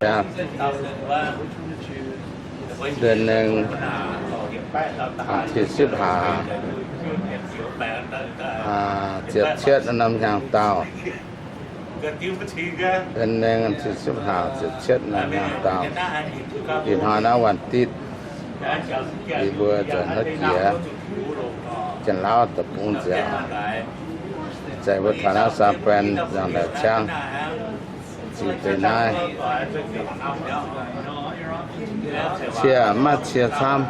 Aa, เดือนหนึ่ง อ่า ที่สิบห้า อ่า เจ็ดเจ็ด norm hnyangx-daauh. เดือนหนึ่ง วันที่สิบห้า เจ็ดเจ็ด norm hnyangx-daauh. Ih hnoi naaiv วันอาทิตย์ yie mbuo nzuonx haaix jiex, Janx-Lauv deic-bung nziaauc, zaih mbuo taux naaiv Saa Baen, nzangc ndaix ciangv, ziux deix naaiv. Cie, maiv cie camv.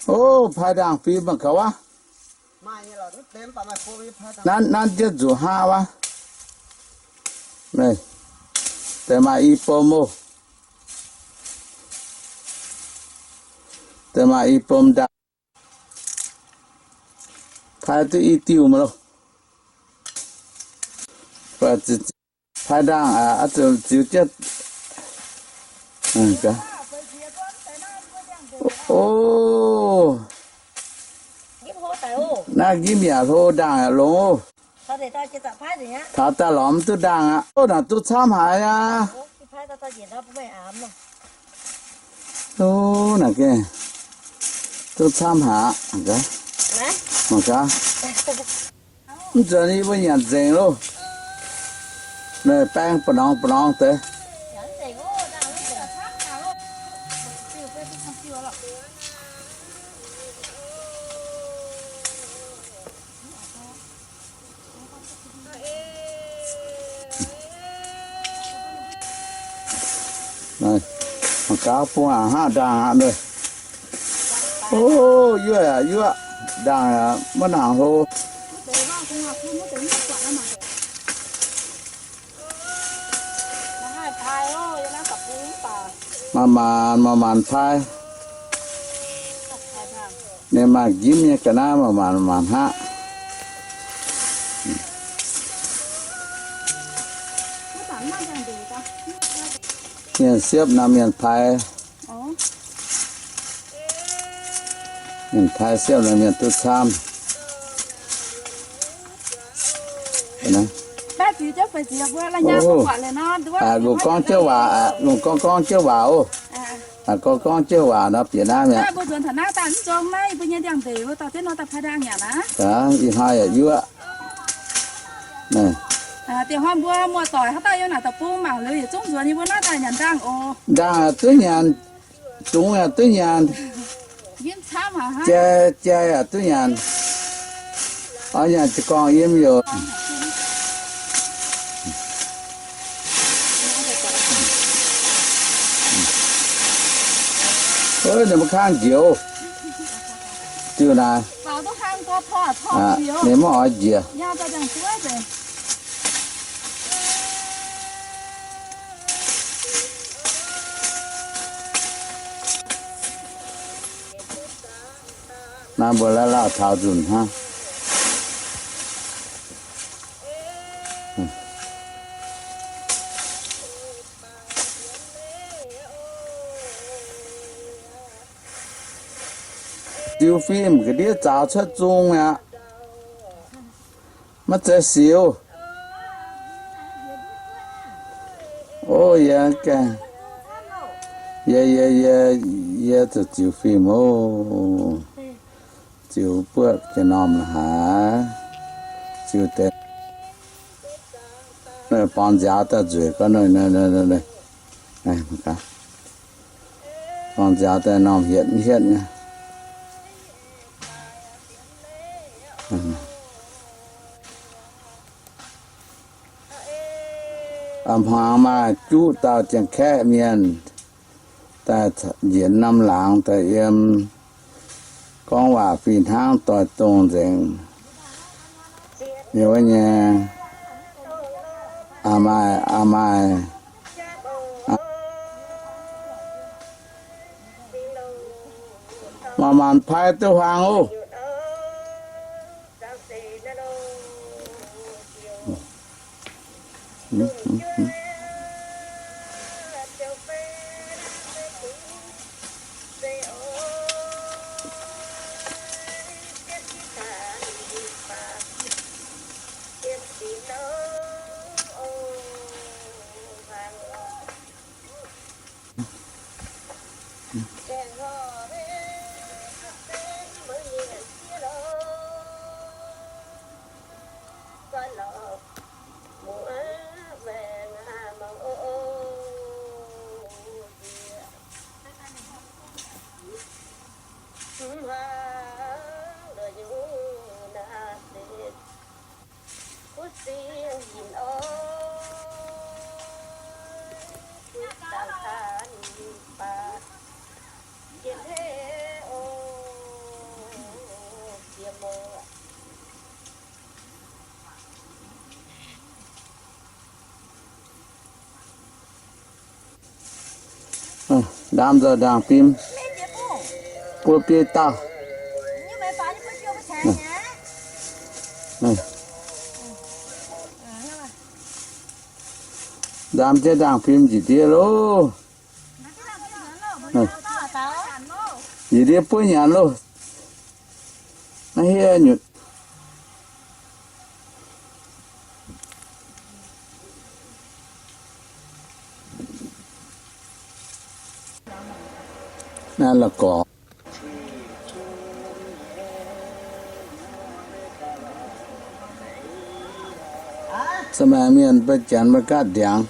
O, pai ndaangc fim mangc gaax wuov. Nanv, nanv jienv nzuqc hnangv wuov. Deix maaih i bom oc. Deix maaih i bom ndaangc. Pai duqv i diuh mv loh. Pai ndaangc, ziux jienv. O, naaiv njimv yaac hlo, ndaangc yaac longx oc. Taux daaih lorz mv duqv ndaangh aqv. O, naaic duqv camv haic aqv. O, naaic gengh duqv camv haic aqv. Mangc gaax. Mv nzunc yie mbuo nyanc nzengc loh. Naaiv baeng ba'norngx ba'norngx deix. Mangc gaax bung aqc hnangv ndaangh aqv. O, yuoqv aqv, yuoqv. Ndaangh aqv, maiv nangc hlo. Manc-manc, manc-manc pai. Ninh maaih njimv nyei ga'naaiv manc-manc, manc-manc hnangv. Mienh siepv naaiv mienh pai. Mienh pai siepv naaiv mienh duqv camv. Lungh gorngv jienv waac, lungh gorngv gorngv jienv waac oc. Gorngv gorngv jienv waac nor bieqc naaiv mi'aqv. Ih hnoi yaac yuoqv. Ndaangh duqv nyanc, zungx yaac duqv nyanc. Jai, jai yaac duqv nyanc. Oix nyanc jiez gorngv yiem yoc. Ninh mbuo kangv njoux. Diuh naaiv. Ninh maiv oix njiec. Naaiv mbuo laav lauh taux nzunc hnangv. Ziux fim ga'ndiev zaux cuotv zung mi'aqv. Maiv zeiz siux. O, yie, yie, yie, yie zuqc ziux fim oc. Ziux buoqv jiex normh haic. Ziux deix borngz nziaaux daaih nzueic gorngv, borngz nziaaux daaih normh hietv mv hietv nyei. A'hmuangx maaih juqv dauh Janx-Kaeqv mienh daaih njiec norm laangz daaih yiem, gorngv waac fih hnangv doix-dongh nzengc. Liuz wuov nyei, aa, maaih, aa, maaih, Maanc pai duqv hlang oc. Ndaam nzauh ndaangc fim, buo biei dauh. Ndaam jienv ndaangc fim njiec ndiev loh. Njiec ndiev buov nyanc loh. Naaiv hieh nyutc. Naaiv la'gorx. Sa maengx mienh mbuo janx mbuo gaatv ndiangx.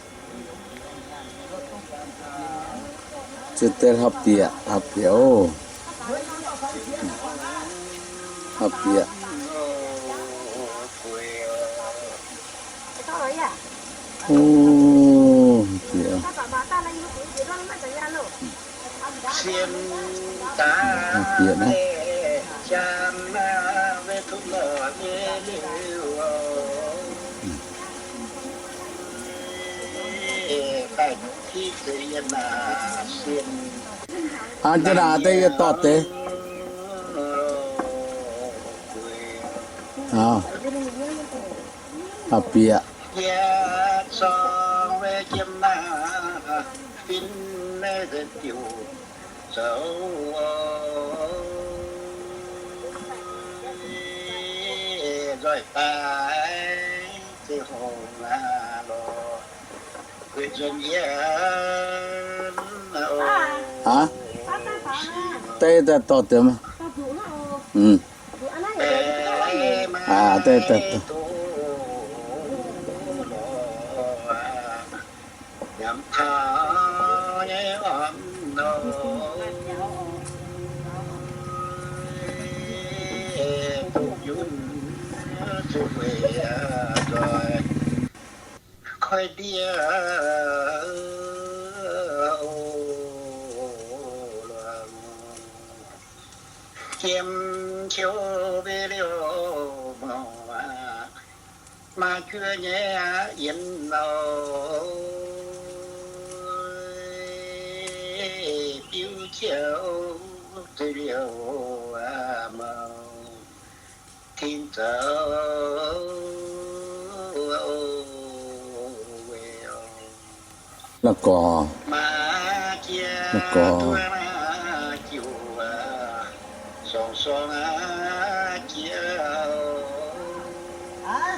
Zuqc deix hlauv-bieqc, hlauv-bieqc oc. Hlauv-bieqc. O, bieqc. Hlauv-bieqc naaiv. Aa, jienv naaic deix yie dorh deix. Aa, bieqc. Aav, deix daaih dorh deix maah. Aav, deix daaih dorh. Koi ndie, jiem qiu mbe liouh mouc aqv, maa juov nyei yienx lauh, biuv jienv zeix liouh mouc. Tin zoux la'gorx, la'gorx.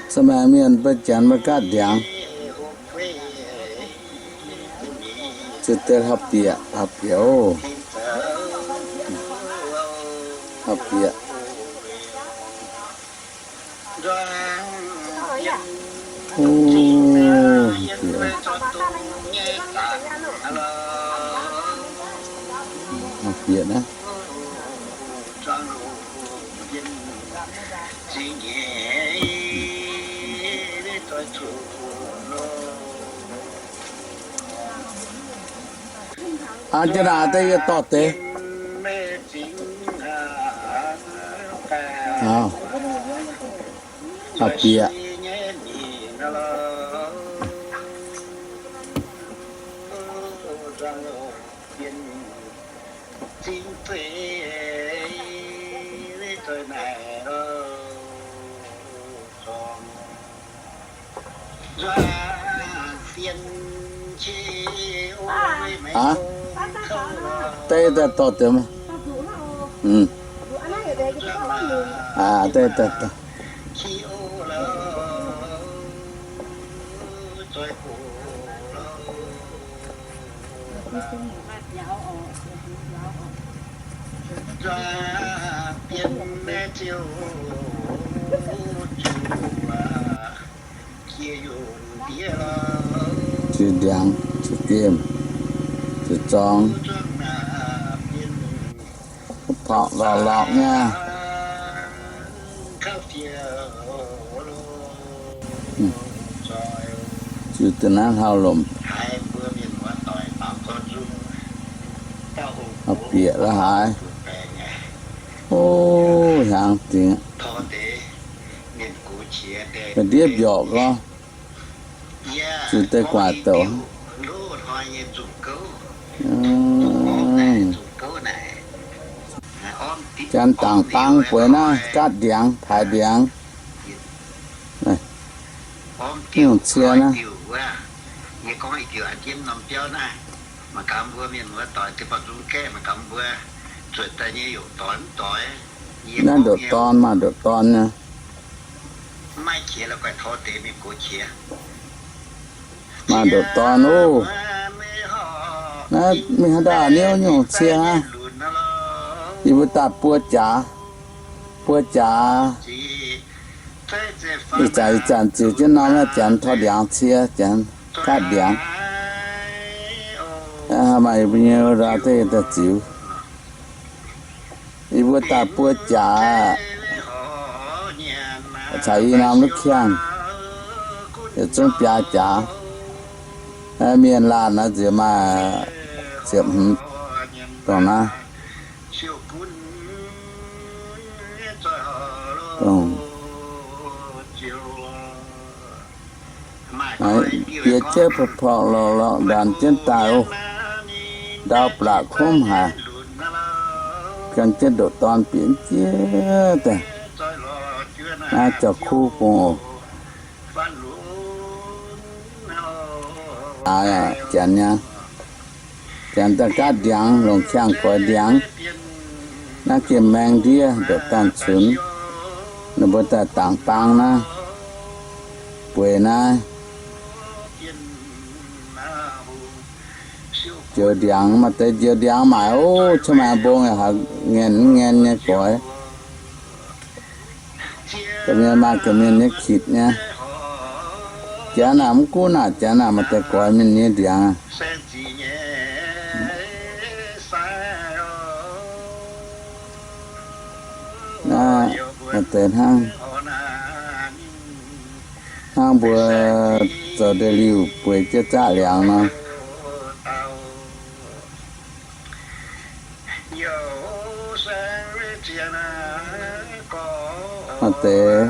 Sa maengx mienh mbuo janx mbuo gaatv ndiangx. Zuqc deix hlauv-bieqc, hlauv-bieqc oc. Hlauv-bieqc. O, bieqc. Bieqc naaiv. Aa, jienv naaic deix yie dorh deix. Aa, bieqc. Aa, deix daaih dorh deix maah. Aa, deix daaih dorh. Ziux ndiangx, ziux gemh, ziux zorng, porqv lorqc lorqc nyei. Ziux deix naaiv hlauv-lomc, bieqc la'haaix. O, hiaangx dingc. Ga'ndiev mbiorqc gorngv, ziux deix guaax douc. Janx dangc dang bueix naaiv gaatv ndiangx, paaix ndiangx. Nyungc cie naaiv. Naaiv ndoqc dorn, maaih ndoqc dorn nyei. Maaih ndoqc dorn oc. Naaiv mingh haaix ndaauh niouv nyungc cie hnangv. Yie mbuo daaih buo jaax, buo jaax. Ih zanc, ih zanc ziux jienv norm naaiv janx tor ndiangx cie, janx gaatv ndiangx. Maaih yie mbuo nyei daaih ziux. Yie mbuo daaih buo jaax, caux i norm lutv kiangv, yietc zungv biaa jaax. Mienh laanh naaiv nziex maaih ziepc hmz dongh naaiv. Dongh Jiex jienv porv-porv lorqc lorqc ndanc jienv daaih oc. Ndau blatc komv haic. Gan jienv ndoqc dorn bieqc jienv daaih. Naaiv jauv-kuv bung oc. Aa, janx nyei. Janx daaih gaatv ndiangx, longc qangx goix ndiangx. Naaiv gengh maeng ndiev ndoqc dorn cunx. Ninh mbuo daaih dangx dang naaiv, bueix naaiv. Njoux ndiangx, maaih deix njoux ndiangx maaic oc. Cin-maengc mbong yaac haiz ngaengc ngaengc nyei goix. Ga'mienh maaih ga'mienh nyei kitc nyei. Janx aah, mv gunv naaic janx aah, maaih deix goix mienh nyei ndiangx. Naaiv maaih deix hnangv, hnangv mbuo zoux ndeic-liuh bueix jienv zaqv liangx nor. Maaih deix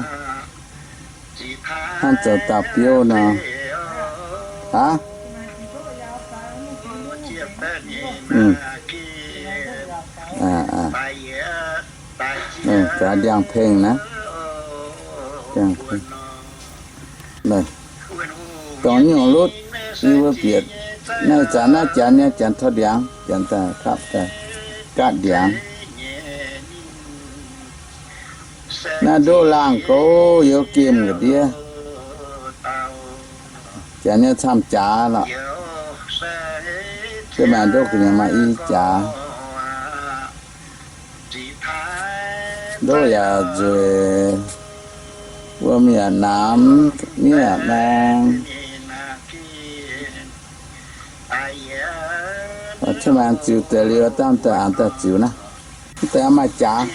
hnangv zoux dauh biouv nor. Aav, gaax ndiangx-pengh naaiv, ndiangx-pengh. Dongh nyungc lutv, yie mbuo bieqc naaiv zanc naaiv janx nyei, janx tov ndiangx, janx daaih kapv daaih gaatv ndiangx. Naaiv ndoqv laangh gouv youz gemh ga'ndiev. Janx nyei camv jaax lorqc. Yie maaih ndoqv gu'nyuoz maaih i jaax. Ndoqv yaac nzueic, wuom yaac namx, miev yaac maeng. Cin-maengc ziux deix liuz, dangh daaih aengx daaih ziux naaiv. Mv deix maaih jaax,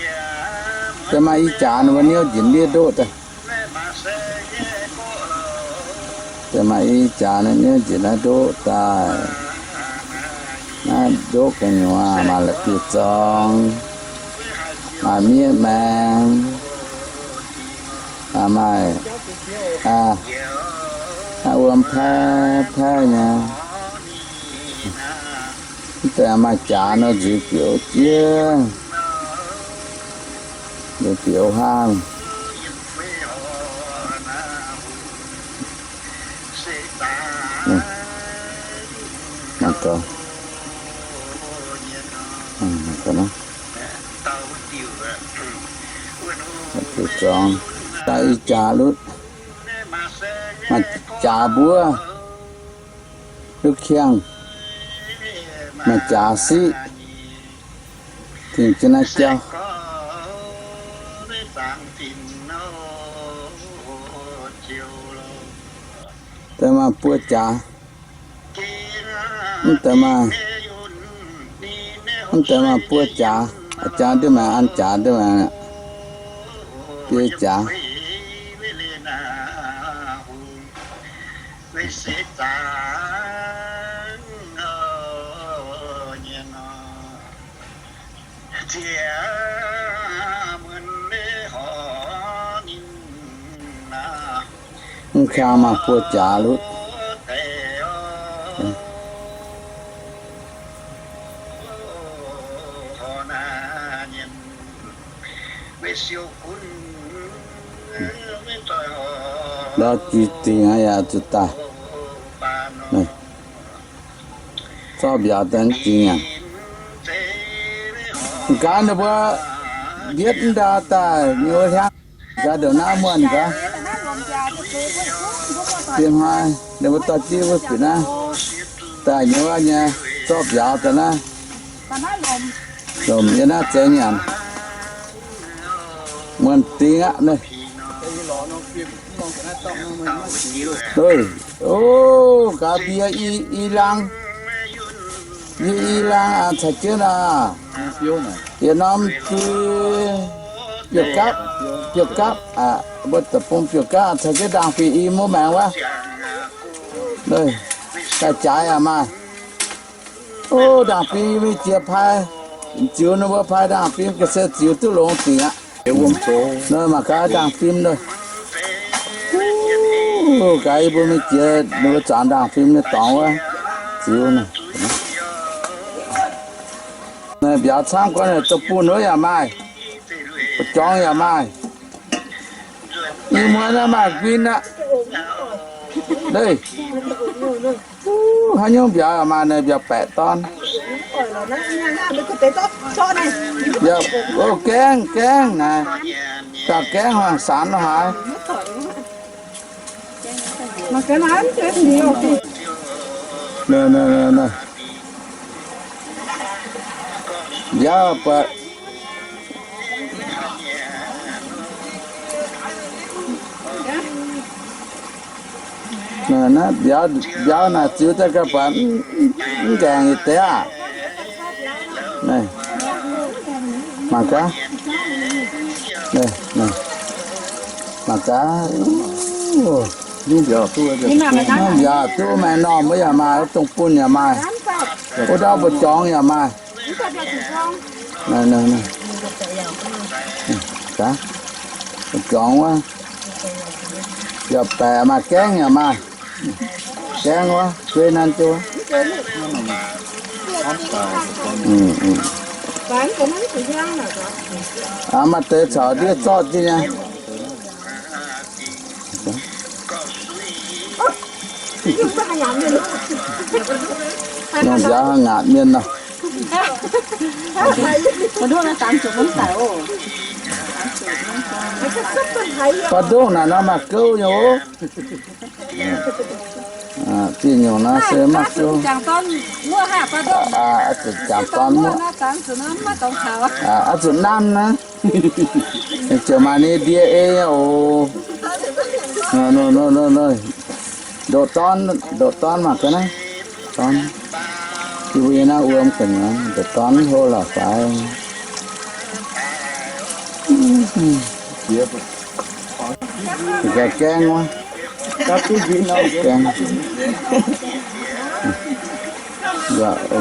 deix maaih i jaax ninh mbuo niouv njiec ndiev ndoqv daaih. Deix maaih i jaax ninh niouv njiec naaiv ndoqv daaih. Naaiv ndoqv gu'nyuoz maaih la'bieiv-zorng, maaih miev maeng, maaih, aa, wuom paaiv paaiv nyei. Daaih maaih jaax nor nzuiz bieqc jiex, nzuiz bieqc haav. Daaih i jaax lutv, maaih jaax mbuov, lutv kiangh, maaih jaax siqv, dingh jienv naaiv jauv. Daaih maaih buo jaax. Mv deix maaih, mv deix maaih buo jaax. Jaax ndiev maengx, an jaax ndiev maengx, biei jaax. Mv kang maaih buo jaax lutv. Ndau jiex dingc aqv yaac zuqc daaih. Zorqv mbiauz daaih mv jiex nyanc. Gaax ninh mbuo mbietv mv ndau daaih nyei wuov hnyangx. Gaax ndongc naaiv muonh gaax. Bieqc hnoi ninh mbuo dorh jienv wuov bieqc naaiv daaih nyei wuov nyei, zorqv mbiauz daaih naaiv, lomc yiem naaiv zeix nyanc. Muonh dingc aqv. Duih, o, gaax mbi yie i, i lang, yie i lang caux jienv aqv. Yietc norm biouv gapv, biouv gapv, mbuo deic-bung biouv gapv caux jienv ndaangc fih i muoz maengx wuov. Daaih jaaix yaac maaih. O, ndaangc fim mingh jiex pai, ziux ninh mbuo pai ndaangc fim ga'sie ziux duqv longx dingc aqv. Mangc gaax ndaangc fim nor. Gaax yie mbuo mingh jiex ninh mbuo zuangx ndaangc fim nyei dorngx wuov, ziux nor. Mbiauz camv gorngv deic-bung wuov yaac maaih, ba'jorngx yaac maaih. Ih muoz naaiv maaih nquin aqv. Haaix nyungc mbiauz maaih naaic mbiauz baeqc dorn. Gaengh, gaengh naaic, dauh gaengh hmuangx sanx lo haaix. Mbiauz buatc mbiauz naaic ziux daaih gauh buatc mv ngaengc yietc deix aqv. Mangc gaax, mangc gaax, mbiauz duqv maengx normh wuov yaac maaih, wuov dongh bunh yaac maaih, wuov dauh ba'jorngx yaac maaih. Ba'jorngx wuov, yaac baeqc maaih, gaengh yaac maaih. Gaengh wuov, guei nan jienv wuov. Maaih deix caux ndiev zorqv jienv nyei. Nongh mbiauz hnangv ngaatc mienh nor. Baac nduqc naaic nor maaih gouv nyei oc. Ziex nyungc naaiv se maiv zuqv. Oix zuqc jangx dorn muoqv. Oix zuqc nanv naaiv. Ziouc maaih ninh ndie ei nyei oc. Ndoqc dorn, ndoqc dorn mangc gaax naaiv. Dorn. Yie mbuo nyei naaiv wuom ga'nyuoz, ndoqc dorn hlo lorqc faix. Gaengh wuov. Gaengh.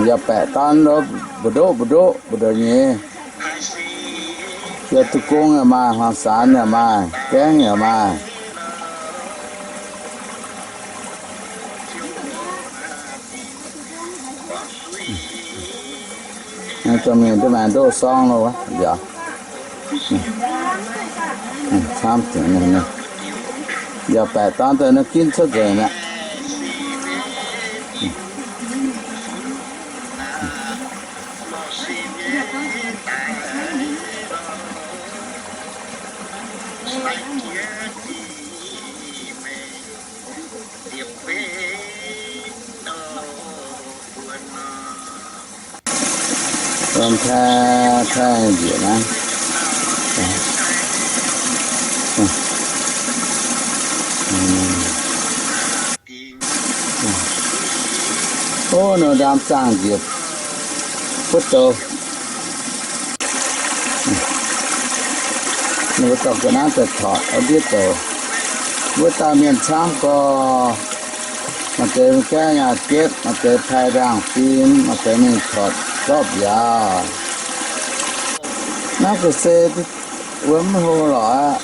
Yaac baeqc dorn lo, mbu'ndoqv mbu'ndoqv mbu'ndoqv nyei. Yaac duqv gong yaac maaih, hmuangx sanx yaac maaih, gaengh yaac maaih. Domh mienh duqv maaih ndoqv sorng lo wuov mbiauz. Camv deix, yaac baeqc dorn daaih nor ginv cuotv nzengc mi'aqv. Domh taaih taaih njiec naaiv. Ov, nor ndaam zaangh njiec butv douz. Ninh mbuo dorh ga'naaiv daaih tortc ndiev douc. Wuov dauh mienh camv gorx, maaih deix gaengh nyaah jietv, maaih deix pai ndaangh fim, maaih deix mingh tortc zorqv mbiauz. Naaiv ga'sie wuom mv hlo lorqc aqv.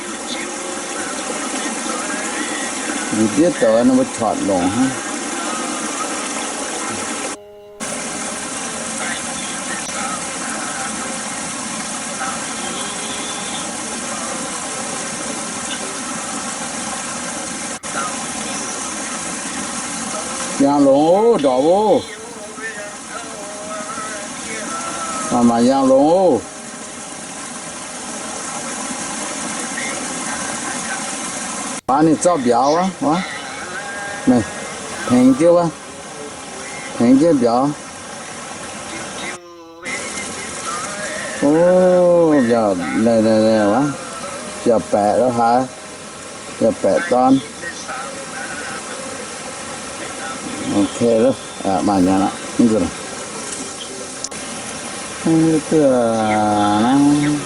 Njiec ndiev douc ninh mbuo tortc longc hnangv. Yangh longx oc, ndorpc oc. Maaih yangh longx oc. Baac ninh zorqv mbiauz wuov, wuov, hengx jienv wuov, hengx jienv mbiauz. O, mbiauz, wuov, mbiauz baeqc lo haaix, mbiauz baeqc dorn. Ok, maaih nyanc aqv. Duqv naaiv,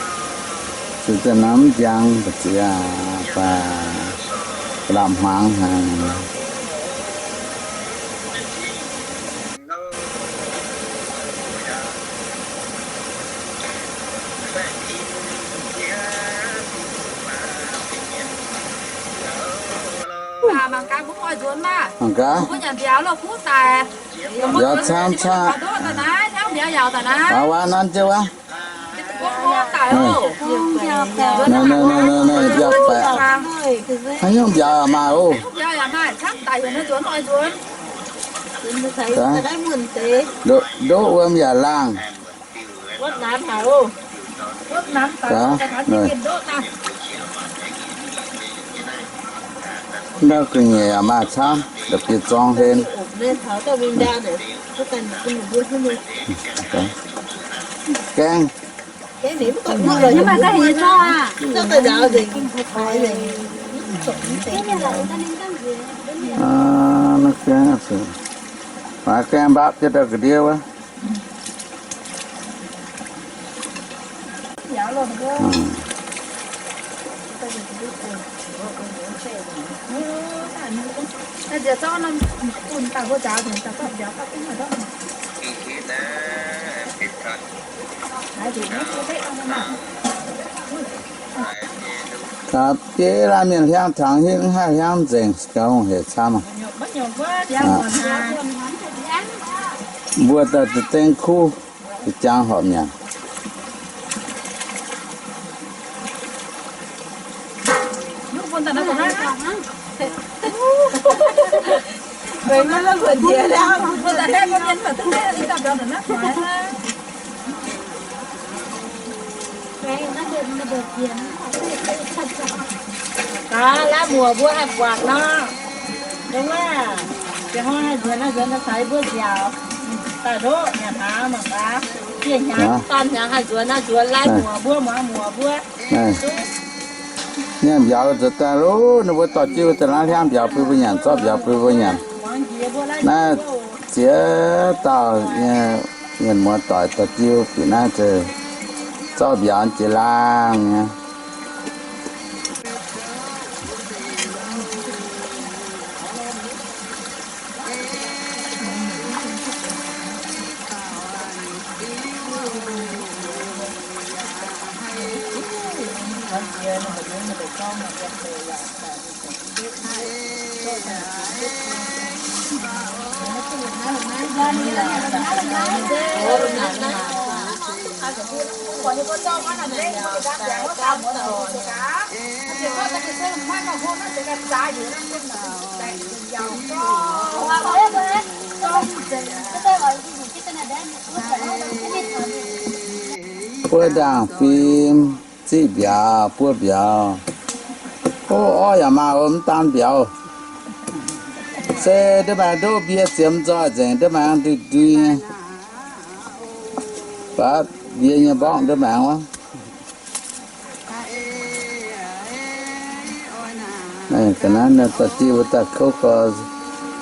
zuqc daaih norm mv njang, ba'ziex baac lamh hmuangx haic. Mangc gaax, mbuo camv camv. Waac waac nanv jienv wuov. Naaiv, naaiv, naaiv, naaiv, mbiauz baeqc. Haaix nyungc mbiauz yaac maaih oc. Ndoqv, ndoqv wuom yaac laangh. Naaiv gu'nyuoz yaac maaih camv, la'bieiv-zorng hlen. Gaengh. Aa, naaiv gaengh aqv. Maaih gaengh mbapv jienv ndau ga'ndiev wuov. Gapv bieiv laanh mienh hiaangv tangx hitv mv haih hiaangv nzengc, gauh hungh hec camv. Mbuo daaih za'dengv kuv, za'jangv horpc nyanc. Gaax, laiv muoc mbuo haih buatc nor. Dongh wuov, ziangh hnoi haih nzuonx naaiv nzuonx daaih caux mbuo nziaauc. Daaih ndoqv nyanc hnaangx mangc gaax. Dieh hnyangx, dorn hnyangx haih nzuonx naaiv nzuonx, laiv muoc mbuo, muangx muoc mbuo. Nyanc mbiauz nzuonx daaih loh, ninh mbuo dorh jienv wuov deix naaiv hiaangv mbiauz bun mbuo nyanc, zorqv mbiauz bun mbuo nyanc. Naaiv ziex dauh nyei mienh muoz-doic dorh jienv bieqc naaiv zeiz zorqv mbiauz jiex laangh nyei. Buov ndaangc fim, ziqv mbiauz, buov mbiauz. O, orv yaac maaih, o, mv daan mbiauz. Se ndiev maengx ndoqv mbie ziemx nzoih nzengc, ndiev maengx ndui-ndui nyei. Baav mbie nyei mborqv ndiev maengx wuov. Ga'naaiv da'diuh wuov daaih kouv gau,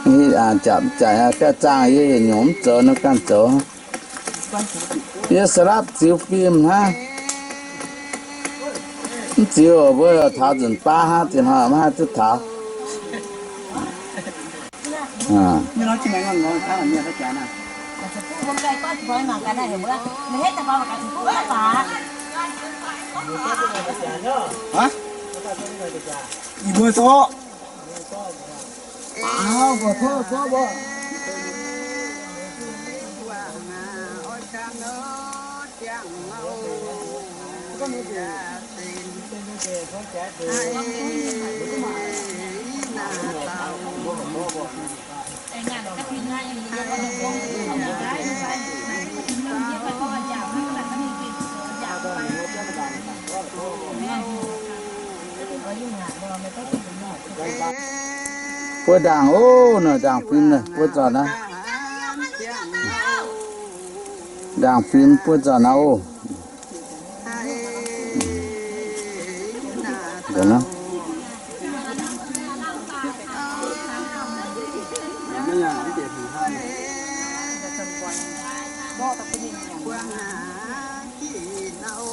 hitv aqc, japc mv jaaix, gaih zaangh yie yietc nyungc mv zoux nor ganh zoux. Yie sa'lapv ziux fim hnangv. Mv ziux mbuo taux nzunc baav hnangv, zinh hnoi maiv haih duqv taux. Buov ndaangc oc, naaiv ndaangc fim naaiv buov nzunc naaiv. Ndaangc fim buov nzunc naaiv oc.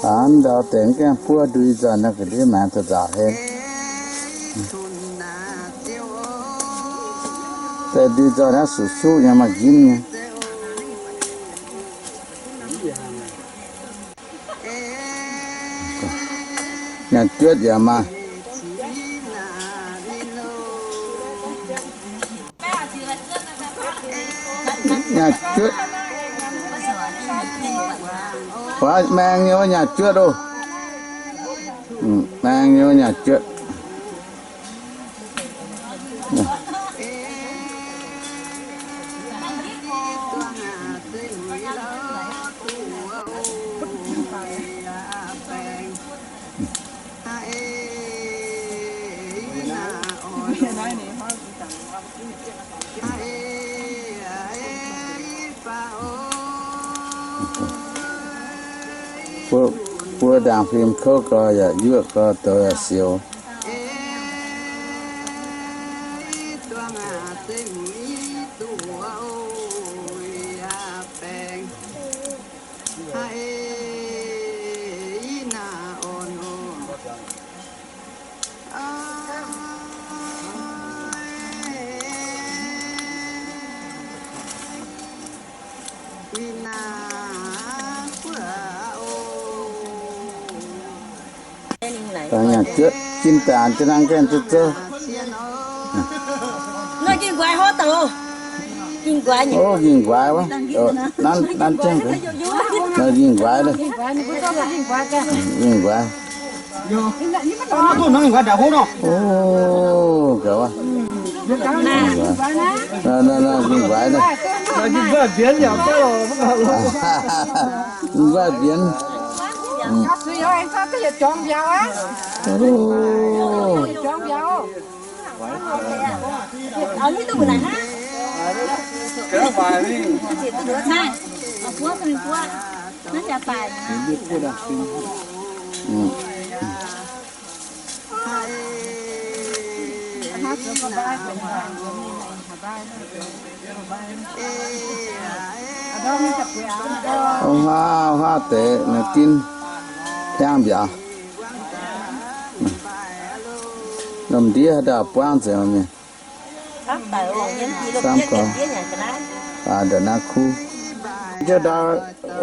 Aav, ndau deix mv gaengh buov ndui nzunc naaiv, ga'ndiev maengx da'nzauc hlen. Deix ndui nzunc naaiv suqv-suqv nyei, maaih njimv nyei. Nyaanh juotv yaac maaih. Nyaanh juotv. Wuov, maeng nyei wuov nyaanh juotv oc. Maeng nyei wuov nyaanh juotv. Buov, buov ndaangc fim kouv gau yaac yuoqv gau, douz yaac siou. Dangh nyaanh juotv, jin daanx jiex nangh gaengh duqv zouv. Nor ging nquaix hov dangh oc. Ging nquaix nyei. O, ging nquaix wuov. Nanv, nanv jienv. Nor ging nquaix, ging nquaix. O, gaax wuov. Nor, nor, nor, ging nquaix naaiv. Ging nquaix mbienx. Huaav, huaav deix maaih ginv hiaangv mbiauz. Lomh ndiev haaix dauh buangv nzengc mienh. Samv gorx, ndongc naaiv kuv. Jienv ndau,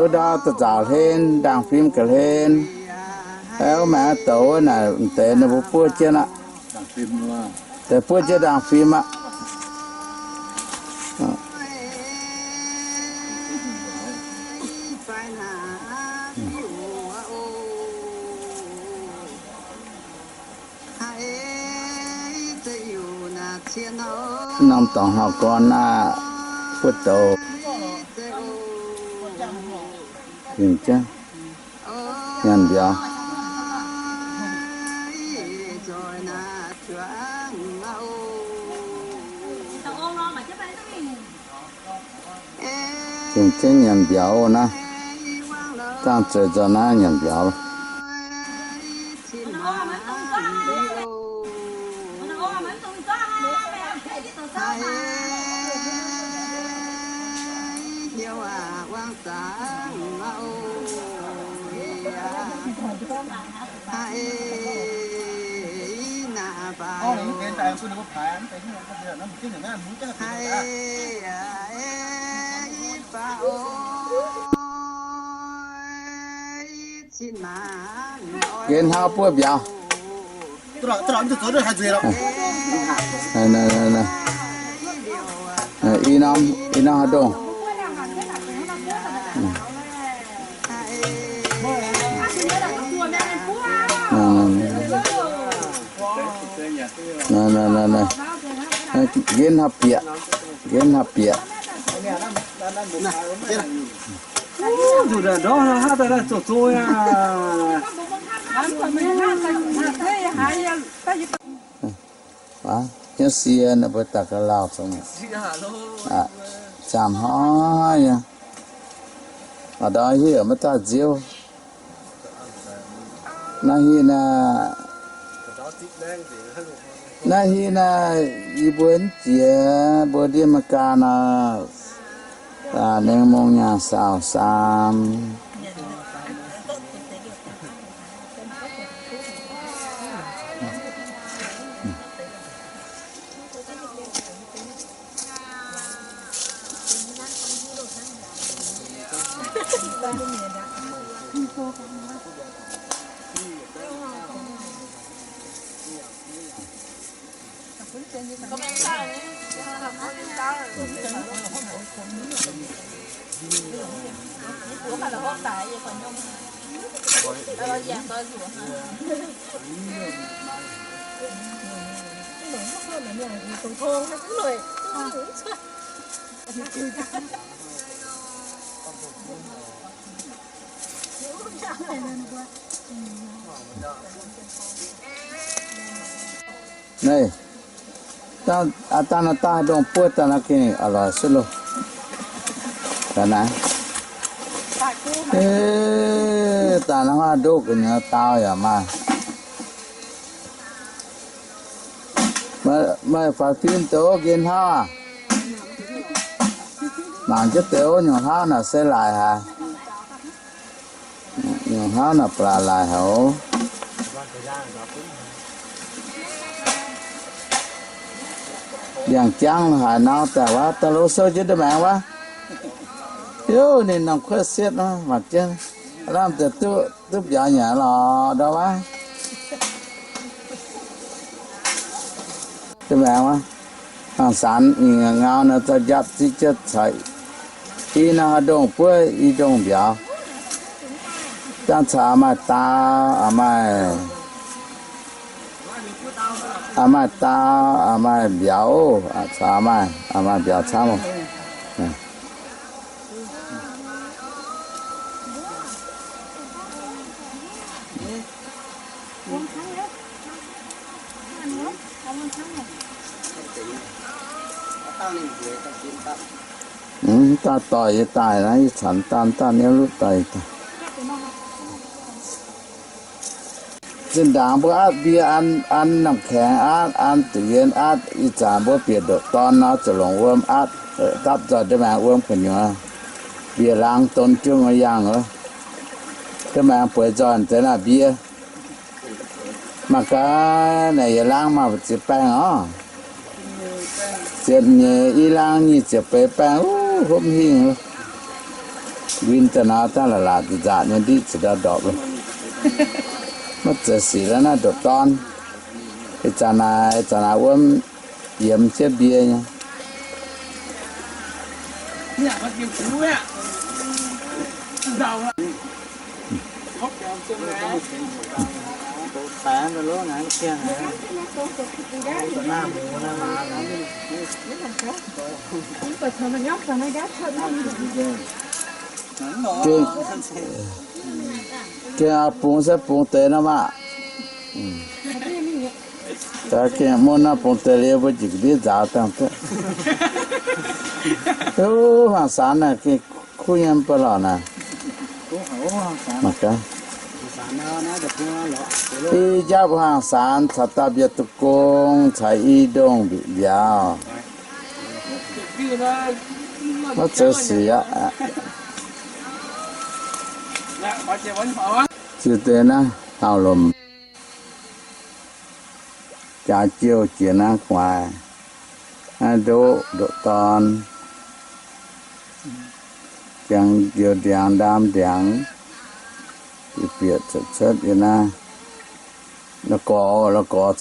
ndau da'nzauc hlen, ndaangc fim ga'hlen. Wuov maengx douz wuov naaic m'deix ninh mbuo buov jienv aqv. Deix buov jienv ndaangc fim aqv. Norm dorngx hnoi gorn naaiv buov douz, nyanc mbiauz. Zengc jienv nyanc mbiauz naaiv, dangh zueiz nzoih naaiv nyanc mbiauz. Gen hnau buov mbiauz. I norm, i norm haaix ndongh. Gen hnau bieqc, gen hnau bieqc. Hnyouv sie ninh mbuo daaih ga'lauh zungv, zaamh hnoi nyei. A'ndau hiuv maiv dauh nziouv. Naaiv hingh naaiv, naaiv hingh naaiv, yie mbuo mv jiex mbuo ndiev Meigaa nor, nengh mong nyaah saauh saam. Naaiv, dangh, dangh naaiv daaih ndongh buov daaih naaiv gengh a'loix suv loh. Daaih naaiv. Daaih naaiv huaav ndoqv gu'nyuoz dau yaac maaih. Meih, meih faix fim douz nqen hnauv aac? Mangc jienv douz nyungc hnauv naaic se laaic haic. Nyungc hnauv naaic ba'laqc laaic haic oc. Ndiangx-jangv haic nor daaih wuov, daaih lov sou jienv nda'maengx wuov. Hiuv ninh norm kuotv sietv nor, mangc jienv, lamh deix duqv, duqv mbiauz nyanc lorqc ndau wuov. Nda'maengx wuov, hnangv sanx mingh ngau nor, za'japv ziqv jienv caux i norm haaix ndongh buov i ndongh mbiauz. Jangv caux maaih daauv, maaih, maaih daauv, maaih mbiauz, caux maaih, maaih mbiauz camv. Mv daaih doic yie daaih naaiv, yie caux daaih, daaih niouv lutv doic yie daaih. Zinh ndaangc mbuo atv mbie an, an namh kaengx atv, an da'yienz atv, ih zanc mbuo bieqc ndoqc dorn nor, zuqc longc wuom atv, dapv nzoih nda'maengx wuom gu'nyuoz, bieqc laangz donx jung yangh oc. Nda'maengx bueix nzoih deix naaiv mbie. Mangc gaax naaic yietc laangz maaih ziex baengh oc. Ziepc nyeic i laangz nyic ziepc beiz baengh, huv hingh. Win daaih nor daaih la'laac nzaqc nyei ndiqv ziepc ndau ndorpc. Maiv zeiz sic la'naaiv ndoqc dorn. Ih zanc naaic, ih zanc naaic wuom yiemx jienv mbie nyei. Gengh, gengh bungx se bungx deix nor maah. Gengh mun nor bungx deix liuz mbuo jiex ndiev nzaaux dangh duqv. Ov, hmuangx-saanx naaic gengh kuv nyei mv baac lorqc naaic. Mangc gaax. I njapv hmuangx-saanx caux da'bietv duqv gong caux i ndongh mbiauz. Maiv zeiz sic aqv. Ziux deix naaiv auv-lomc. Jaax jouh jiex naaiv gu'nguaaic, naaiv ndoqv, ndoqv dorn, jangx njoux ndiangx ndaam ndiangx, bieqc cuotv cuotv yiem naaiv, la'gorx, la'gorx.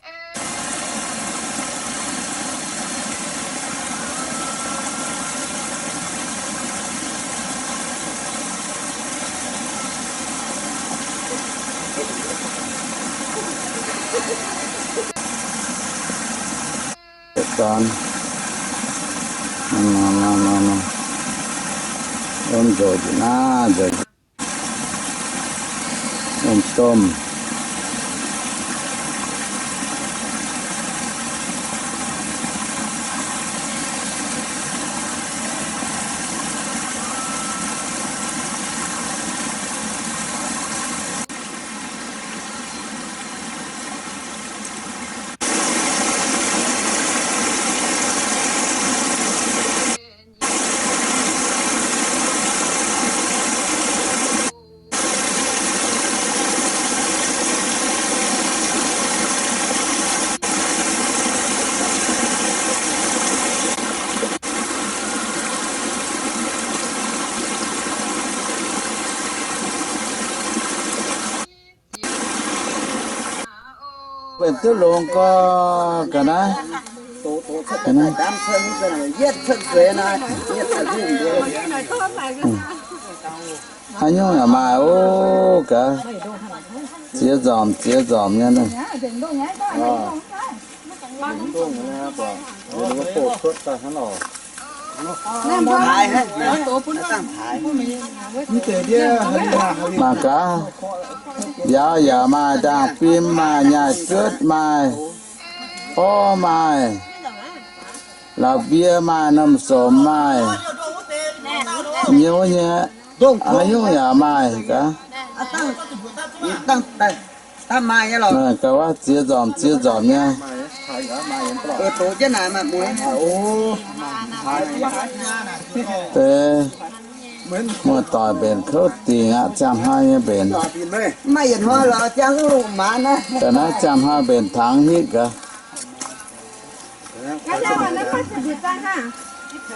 Dorn, nor, nor, nor, nor, nor, nzox njiec naaiv, nzox, domh, domh. Benx duqv longx gorx ga'naaiv. Haaix nyungc yaac maaih ov gaax. Ziex nzormc ziex nzormc nyei. Mangc gaax, mbiauz yaac maaih, ndaangh fim maaih, nyaai juotv maaih, orv maaih, la'mbie maaih, norm somx maaih, nyouz nyei, haaix nyungc yaac maaih gaax. Ga'waac ziex nzormc ziex nzormc nyei. Deix muoz-doic mbenc kouv dingc aqv, ziangh hnoi nyei mbenc. Ga'naaiv ziangh hnoi mbenc tangx hitv gaax.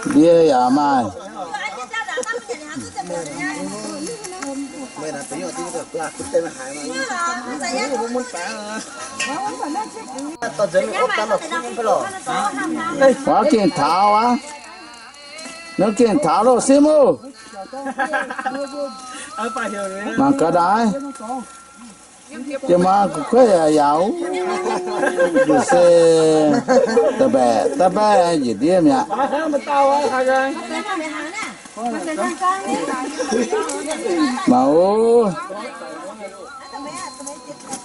Mbie yaac maaih. Waac gengh taux aqv. Nor gengh taux loh, Simuv. Mangc gaax daaih. Jiex maa gu'kuotv yaac yaauc, se da'baeqc da'baeqc njiec ndiev mi'aqv. Mangc wuov,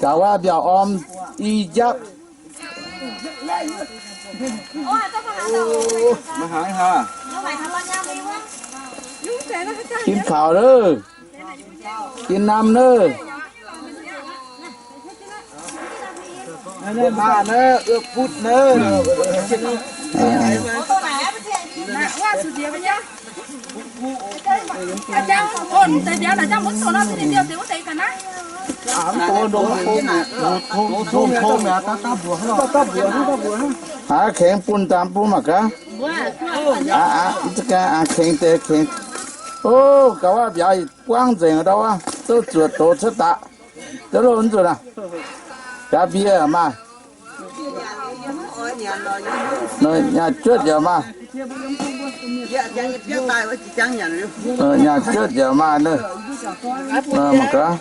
gaax waac mbiaauc orm i njapv. Gin kaux loh. Gin namh nor. Haaix kengx bun daaih bun mangc gaax. Aa, kengx deix kengx. O, gaax waac mbiauz buangv nzengc ndau wuov, zouv zuoqc doz cuotv daaih. Zouv loh nzunc aac. Gaax mbie maaih. Nyaah juotv yaac maaih. Nyaah juotv yaac maaih nor. Mangc gaax.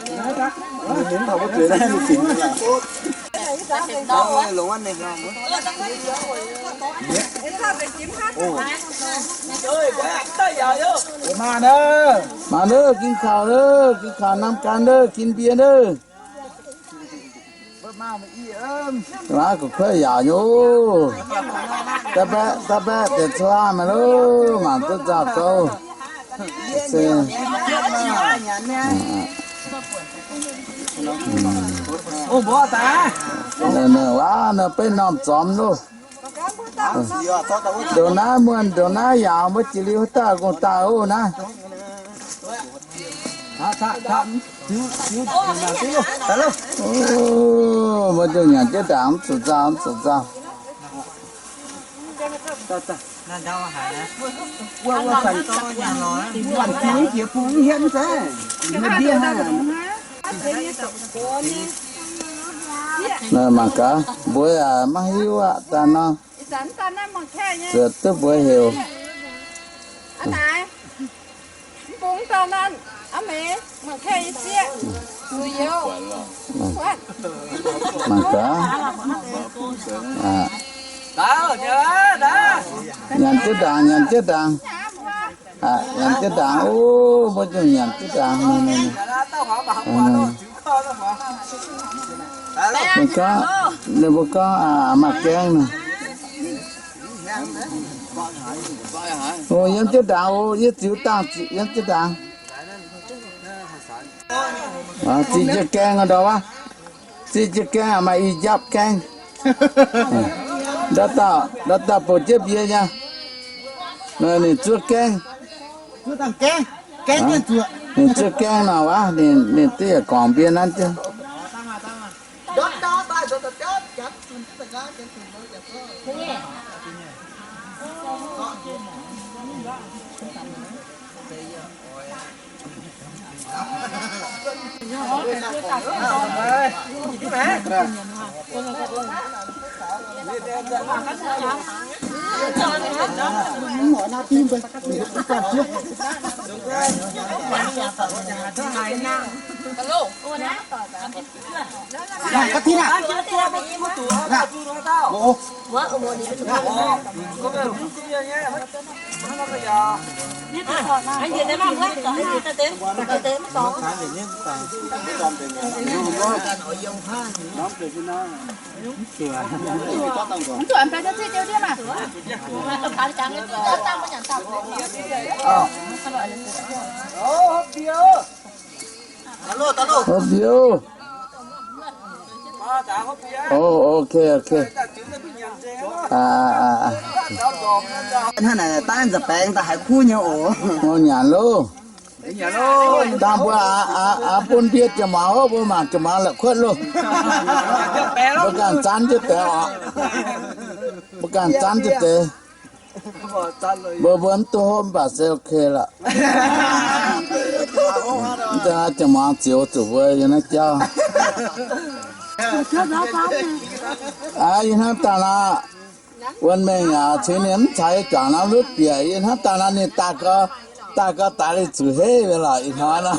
Maah, ninh gin kaux, ninh gin kaux, norm gan ninh gin mbie ninh. Maiv gu'kuotv yaauc nyei. Da'baeqv, da'baeqv deix cuotv maah loh, mangc duqv nzauh gouv. Waac, ninh beiv normh zormx loh. Ndongc naaiv muonh, ndongc naaiv yaauc, mbuo jiex liuz haaix dauh gong-daaih oc naaiv. Mbuo zuqc nyanc jienv ndaangc, mv zuqc nzauh, mv zuqc nzauh. Mangc gaax, mbuo yaac maiv hiuv aqv, daaih nor. Zuotc duqv mbuox heuc. Mangc gaax. Nyanc jienv ndaangc, nyanc jienv ndaangc. Nyanc jienv ndaangc, o, mbuo zuqc nyanc jienv ndaangc. Ninh gorngv, ninh mbuo gorngv maaih gaeng nor. O, yiem jienv ndaangc, o, yie ziux dangh yiem jienv ndaangc. Ziqc jienv gaeng ndau wuov. Ziqc jienv gaeng maaih i njapv gaeng. Ndau dauh, ndau dauh bouc jienv mbie nyei. Ninh zuov gaeng. Ninh zuov gaeng nor wuov, ninh duqv yietc guangc mbie nanv jienv. Hopv biouv. O, ok, ok. Hnangv naaic daaih nza'baengx daaih haiz kuv nyei oc. Ngorc nyanc loh. Dangh mbuo aqc bun ndie jiex muangx oc, mbuo mangc jiex muangx la'kuotv loh. Mbuo ganh zanv jienv deix oc. Mbuo ganh zanv jienv deix. Mbuo mbuo mv duqv hopv mv baac se ok lorqc. Mv deix jiex muangx zioux zuqc mbuo yiem naaiv jauv. Aa, yie hnamv daaih naaic, wuonh mengh aac, cingx ninh mv caux yie juangc norm lutv bieqc, yie hnamv daaih naaic ninh daaih gau, daaih gau daaih liuz zuqc heiv nyei lorqc, ih hnoi nor.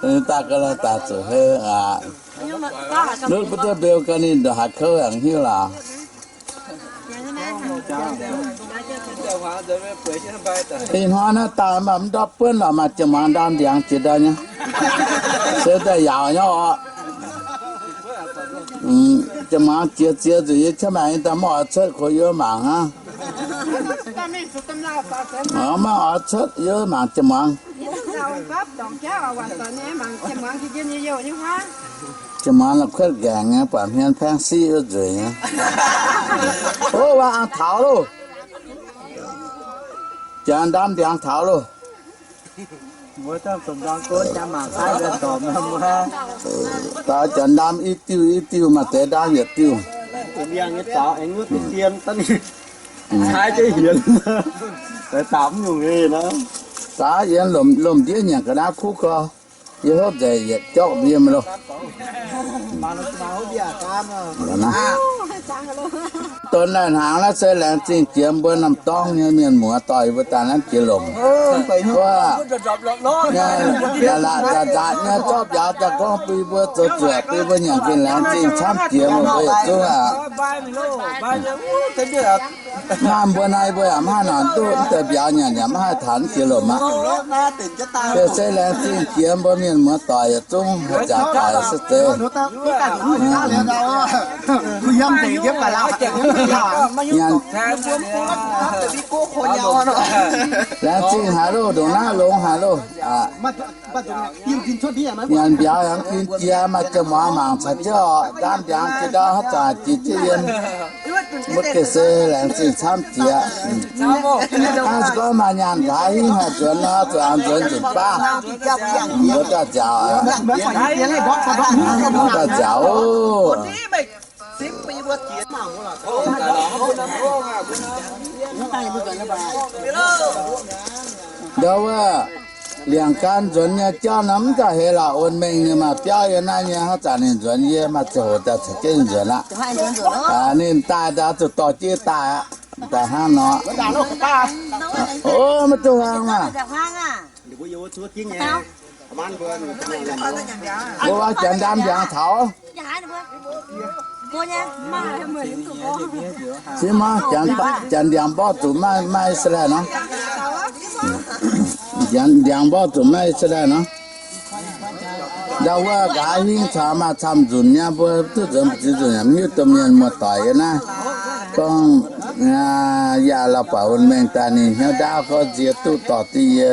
Ninh daaih gau daaih zuqc heiv aqv. Lutv butv duqv mbeu gau ninh ndongc haaix kouv yaac hiuv lorqc. Ih hnoi naaiv daaih maaih mv ndortv buonv lorqc, maaih jiex muangx ndaam ndiangx jiex ndau nyei. Se daaih yaauc nyei oc. Jiex muangx jiex ziex nzunc yie qiemx maengx nyei daaih mv oix cuotv, koi yie mangc hnangv. Maiv oix cuotv, yie mangc jiex muangx. Jiex muangx la'kuotv nqaengc nyei, buatc hmien paengv siqv wuov nzueic nyei. Ov, waac taux loh. Jiex ndaam ndiangx taux loh. Daaih jiex ndaam i diuh i diuh, maaih deix ndaam yietc diuh. Daaih yie lomc ndiev nyanc ga'naaiv kuv gau. Yie hopv nzengc yietc jorqv yie maiv loh. Donx daaih hnaangx naaiv se laengz zingh jiex mbuo norm dorngx nyei mienh muoz doic mbuo daaih nanv jiex lomc. Wuov, la'laqc nzatc nzatc nyei zorqv mbiauz daaih gorngv bun mbuo zoux zuoqc, bun mbuo nyanc gengh laengz zingh camv jiex, mbuo yietc zungv aqv. Naaiv mbuo naaiv mbuo yaac maiv haih nangc duqv, mv deix mbiauz nyanc yaac maiv haih taux jiex lomc aqv. Liuz se laengz zingh jiex mbuo mienh muoz doic yietc zungv haaix zanc doic se zeiz. Nyanc, laengz zingh haic loh, ndongc naaiv longx haic loh. Nyanc mbiauz yaac mv ginx jiex, maaih ziangh muangx mangc caux jienv oc. Ndaamv ndiangx jiex ndau haaix zanc jiex jienv yiem. Mbuo gengh se laengz zingh camv jiex. Hnangv se gorngv maaih nyaanh nqa'haav hingv haih nzuonx nor, zuqc aengx nzuonx nzunc baav. Mbuo daaih nziaauc, mbuo daaih nziaauc oc. Ndau wuov, liangx gan nzuonx nyei jauv nor mv gauh heix lorqc, wuon mengh nyei maaih biauv yiem naaiv nyei, haaix zanc ninh nzuonx yie maaih ziangh hoc daaih caux jienv ninh nzuonx aqv. Ninh daaih ndau zuqc dorh jienv daaih aqv, daaih hnangv nor. O, maiv duqv hlang maah. Mbuo janx ndaamv ndiangx taux. Siev maiv, janx ndiangx mborqv zuqc maiv, maiv Israel nor. Janx ndiangx mborqv zuqc maiv Israel nor. Ndau wuov nqa'haav hingv caux maaih camv nzunc nyei, mbuo duqv nzuonx mbu'ziex nzunc yaac mv hiuv duqv mienh muoz-doic yiem naaiv. Gorngv yaac la'buatc wuon mengh daaih ninh hnyouv ndaauv gorngv nzie duqv dorh diqv yie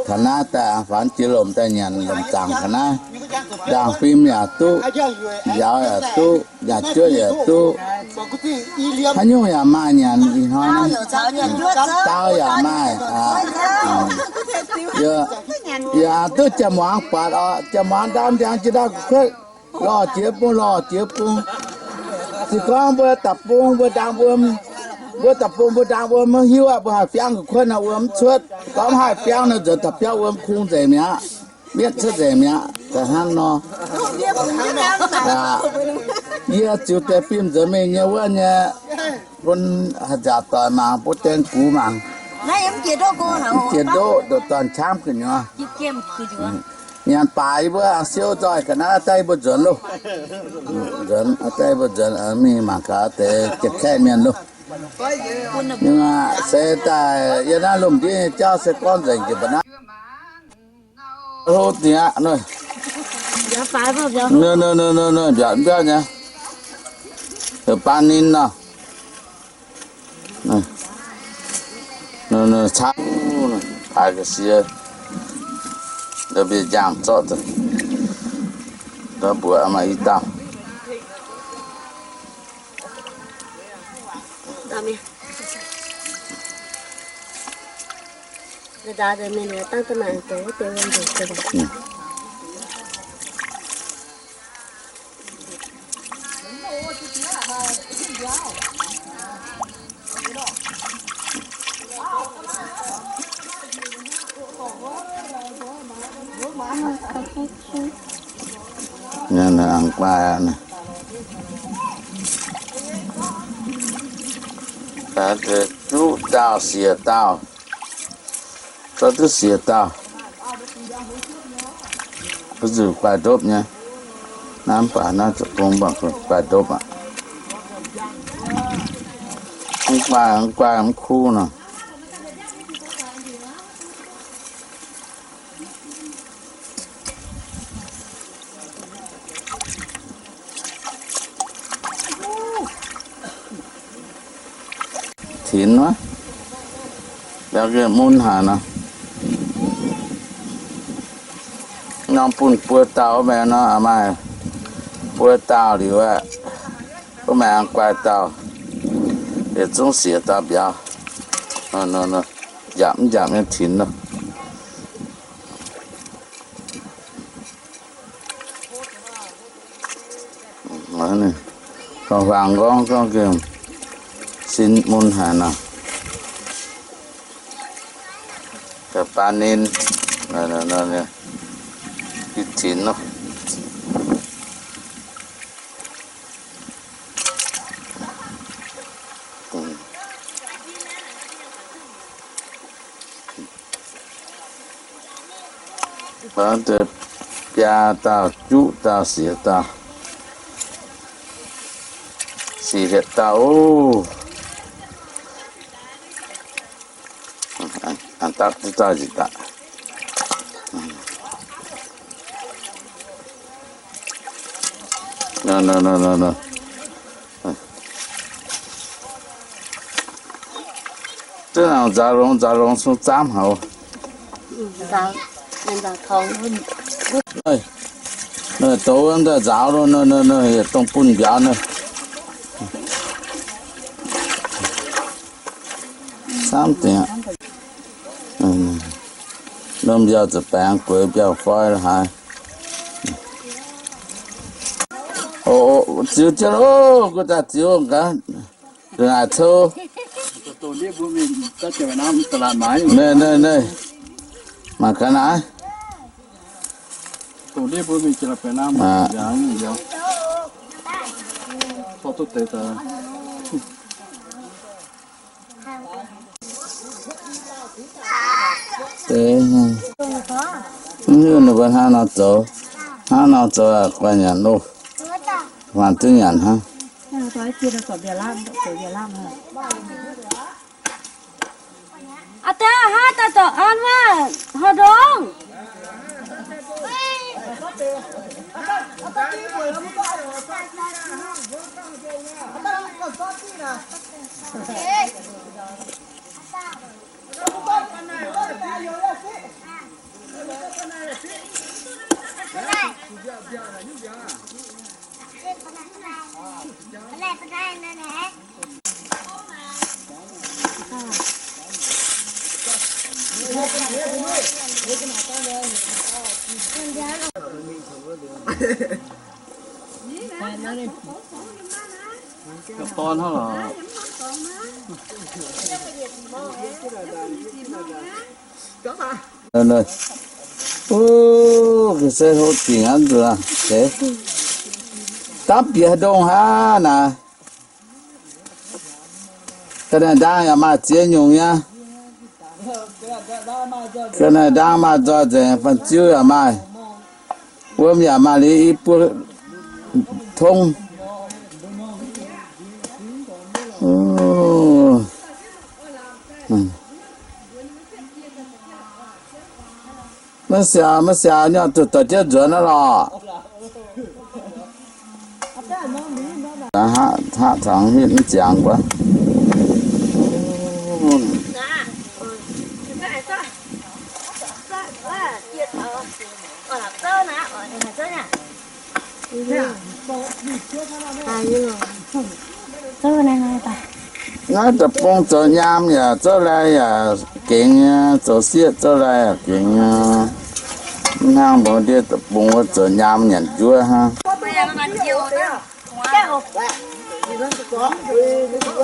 taux naaiv daaih, faanx jiex lomc daaih nyanc lomc zaangc taux naaiv. Ndaangc fim yaac duqv, njaaux yaac duqv, nyaah juoqv yaac duqv. Haaix nyungc yaac maaih nyanc ih hnoi. Dau yaac maaih. Yaac duqv jaa-muangz buatc oc. Jaa-muangz ndaamv ndiangx jiex ndau gu'kuotv, lorh jiex bung, lorh jiex bung. Se gorngv mbuo da'bung mbuo ndaang wuom, mbuo da'bung mbuo ndaang wuom maiv hiuv aqv, mbuo haih fiangv gu'kuotv nor wuom mv cuotv. Gorngv mv haih fiangv nor nzuonx da'biauv wuom kung nzengc mi'aqv, mietv cuotv nzengc mi'aqv. Da'hnangv nor, yie ziux deix fim nzuonx mingh nyei wuov nyei, bun haaix zanc doic mangc, bun deix gux mangc. Jiex ndoqv, ndoqc dorn-qamv gu'nyuoz. Nyanc baac yie mbuo siou nzoih ga'naaiv daaih yie mbuo nzuonx loh. Nzuonx daaih yie mbuo nzuonx mingh mangc gaax deix jiex kaeqv mienh loh. Mingh aqv, se daaih yie naaiv lomh ndiev nyei jauv se gorngv nzengc jiex mba'naaiv. Hlo dingc aqv, mbiauz mbiauz nyei, baan ninh nor. Caa, paaix ga'sie, mbiauz njaangc zorqv, mbuoqc maaih i dauh. Naaiv, naaiv, juqv dauh siec dauh. Zorqv duqv siec dauh. Mv zuqc guaix ndopv nyei. Naaiv mv baac naaiv zoux gong mv baac guaix ndopv aqv. Mv guaix, mv guaix mv kuv nor. Tinx wuov, yaac mun haic nor. Norm bunh buo dauh maengx nor, maaih buo dauh liuz aqv. Mv baac aengx guaix dauh, yietc zungv siec dauh mbiauz. Njapc mv njapc nyei tinx nor. Faang-faang nqorngv gorngv gengh sin mun haic nor. Baan ninh, i tinx nor. Biaa dauh, juqv dauh, siec dauh, siec hietc dauh oc. Dapv duqv dauh nzipc daaih. Duqv nzauh longx, nzauh longx sung zaamv haic. Douz wuov daaih nzaaux lo, yietc dongh bun mbiauz naaiv. Camv dingc aqv. Lomh mbiauz zuqc baengx gueix mbiauz foi haic. O, ziux jienv loh, guv daaih ziux gaax, nzuqc naaic cou. Naaiv, naaiv, naaiv, mangc gaax naaiv. Deix, mv hiuv ninh mbuo hnangv nor zoux, hnangv nor zoux guanh nyanc loh, faanh duqv nyanc hnangv. Aa, deix hnangv daaih dorc an wuov, haaix ndongc? Dorn hnangv lorqc. Ov, ga'sie hlo dingc aqv nzuqc. Dapv bieqc haaix ndongh hnangv naaic. Ga'naaiv ndaang yaac maaih ziex nyungc nyei. Ga'naaiv ndaang maaih nzoih nzengc, fanh ziu yaac maaih. Wuom yaac maaih liuz i buo tong. Maiv siaaux, maiv siaaux, nyorx duqv dorh jienv nzuonx aqv lorqc. Aqv, aqv, taux hitv mv ziangx wuov. Naaiv deic-bung zoux nyaam yaac zouv lai yaac gengx nyei, zoux sieqv zouv lai yaac gengx nyei. Mv hnangv mbuo ndiev deic-bung wuov zoux nyaam nyanc njuov hnangv.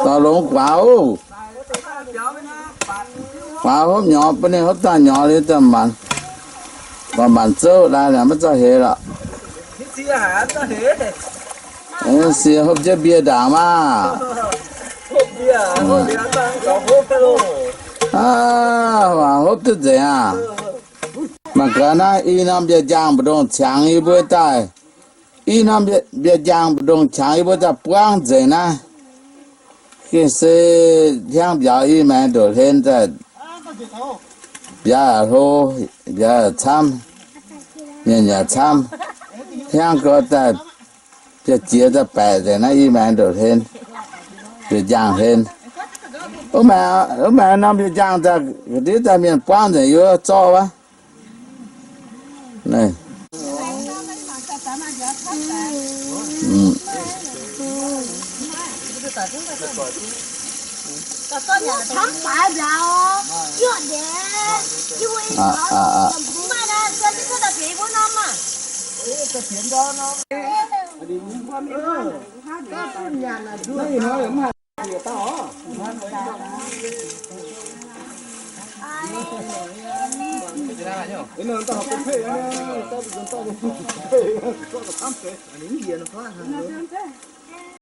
Daux longx guaax oc. Guaax hopv nyorx, bun ninh hopv daaih nyorx liuz daaih maanc, maanc zouv lai maiv zauh heix lorqc. Sie hopv jienv mbie ndaangc maah. Aav, hopv duqv nzengc aav. Mangc gaax naaiv i norm mbie-njaangh mbu'ndongx qangx yie mbuo daaih. I norm mbie-njaangh mbu'ndongx qangx yie mbuo daaih buangv nzengc naaiv. Gengh se hnyangx mbiauz i maengx ndoqc hlen daaih. Mbiauz yaac hlo, mbiauz yaac camv, mienh yaac camv. Hnyangx gorx daaih, jiex daaih baeqc nzengc naaiv i maengx ndoqc hlen, mbie-njaangh hlen. Wuov maengx norm mbie-njaangh daaih ga'ndiev daaih mienh buangv nzengc yie wuov zorqv wuov.